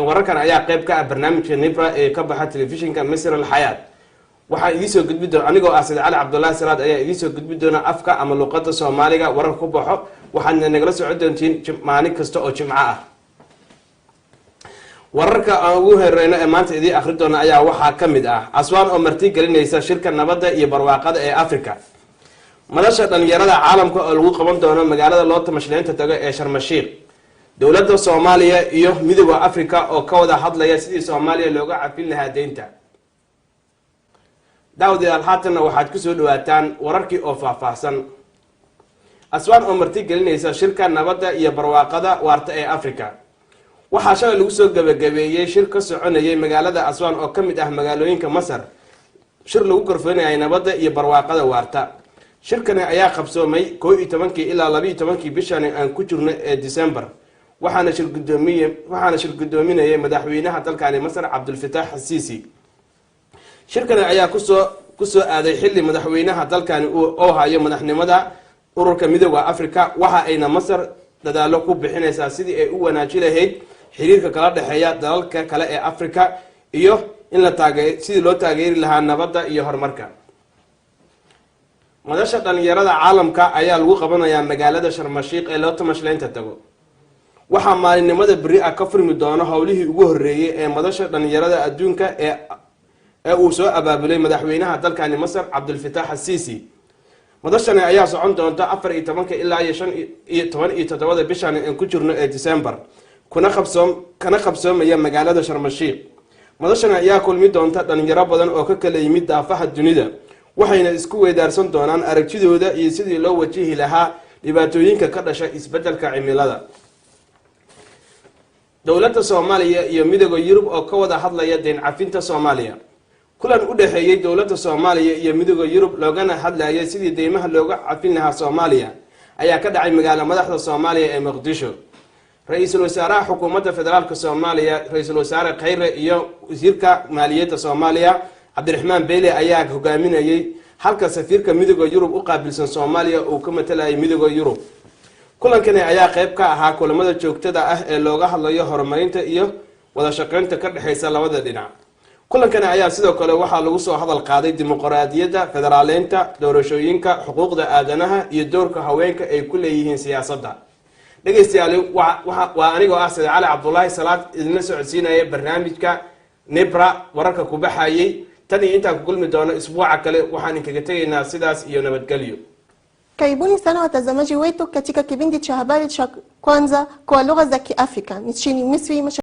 Wararkan ayaa qeyb ka ah barnaamijka Nibra ee ka baxa telefishinka Misr Al Xayaat. Waxaan idiin soo gudbi doona anigoo ah Said Cali Cabdullaahi Salaad ayaa idiin soo gudbi doona afka ama luqada Soomaaliga warar ku baxo. Waxaadna nagala socon doontiin maalin kasta oo Jimco ah. Wararka aan ugu horeyno ee maanta idiin akhri doona ayaa waxaa ka mid ah Aswaan oo marti gelinaysa shirka nabadda iyo barwaaqada ee Africa, madasha dhalinyarada caalamka oo lagu qaban doono magaalada loo tamashleynta tago ee Sharmashiikh, dowladda Soomaaliya iyo Midooda Africa oo ka wada hadlaya sidii Soomaaliya looga cafin lahaa deynta. Daawadayaal, haatanna waxaad kusoo dhawaataan wararkii oo faahfaahsan. Aswaan oo marti gelinaysa shirka nabadda iyo barwaaqada waarta ee Africa. Waxaa shalay lagu soo gebagabeeyey shir ka soconayay magaalada Aswaan oo ka mid ah magaalooyinka Masar, shir lagu gorfoynayay nabadda iyo barwaaqada waarta. Shirkani ayaa qabsoomay 11-kii ilaa 12-kii bishani aan ku jirno ee December, waxaana shir guddoominayay madaxweynaha dalkani Masar, Cabdulfataax Xasiisi. Shirkani ayaa kusoo aaday xilli madaxweynaha dalkani oo hayo madaxnimada ururka Midooda Africa. Waxa ayna Masar dadaalo ku bixinaysaa sidii ay u wanaaji lahayd xiriirka kala dhexeeya dalalka kale ee Africa iyo in la taage sidii loo taageeri lahaa nabadda iyo horumarka. Madasha dhalinyarada caalamka ayaa lagu qabanayaa magaalada Sharmashiikh ee loo tamashleynta tago. Waxaa maalinimada beri ah ka furmi doono howlihii ugu horeeyey ee madasha dhalinyarada adduunka ee uu soo abaabulay madaxweynaha dalkani Masar, Cabdulfataax Asiisi. Madashani ayaa socon doonta 14-ka ilaa iyo shan iyo toban iyo toddobada bishan aan ku jirno ee December, kuna qabsoom kana qabsoomaya magaalada Sharmashiikh. Madashani ayaa kulmi doonta dhalinyaro badan oo ka kala yimid daafaha dunida, waxayna isku weydaarsan doonaan aragtidooda iyo sidii loo wajihi lahaa dhibaatooyinka ka dhasha isbedelka cimilada. Dowladda Soomaaliya iyo Midooda Yurub oo ka wada hadlaya deyn cafinta Soomaaliya. Kulan u dhexeeyey dowladda Soomaaliya iyo Midooda Yurub, loogana hadlayay sidii deymaha looga cafin lahaa Soomaaliya, ayaa ka dhacay magaalo madaxda Soomaaliya ee Muqdisho. Ra-iisul wasaaraha xukuumadda federaalka Soomaaliya, ra-iisul wasaare Khayre, iyo wasiirka maaliyadda Soomaaliya, Cabdiraxmaan Beyle, ayaa hogaaminayay, halka safiirka Midooda Yurub u qaabilsan Soomaaliya uu ka matalayay Midooda Yurub. Kulankani ayaa qayb ka ahaa kulamada joogtada ah ee looga hadlayo horumarinta iyo wada shaqeynta ka dhexeysa labada dhinac. Kulankani ayaa sidoo kale waxaa lagu soo hadal qaaday dimuqraadiyadda, federaaleynta, doorashooyinka, xuquuqda aadanaha iyo doorka haweenka ay ku leeyihiin siyaasadda. Dhegeystayaal, waa anigoo ah Said Cali Cabdulaahi Salaad, idinla socodsiinaya barnaamijka Nibra wararka ku baxayay. Tan iyo intaan ku kulmi doono isbuuca kale, waxaan inkaga tegaynaa sidaas iyo nabadgelyo. Karibuni sana watazamaji wetu katika kipindi cha habari cha kwanza kwa lugha za Kiafrika nchini Misri.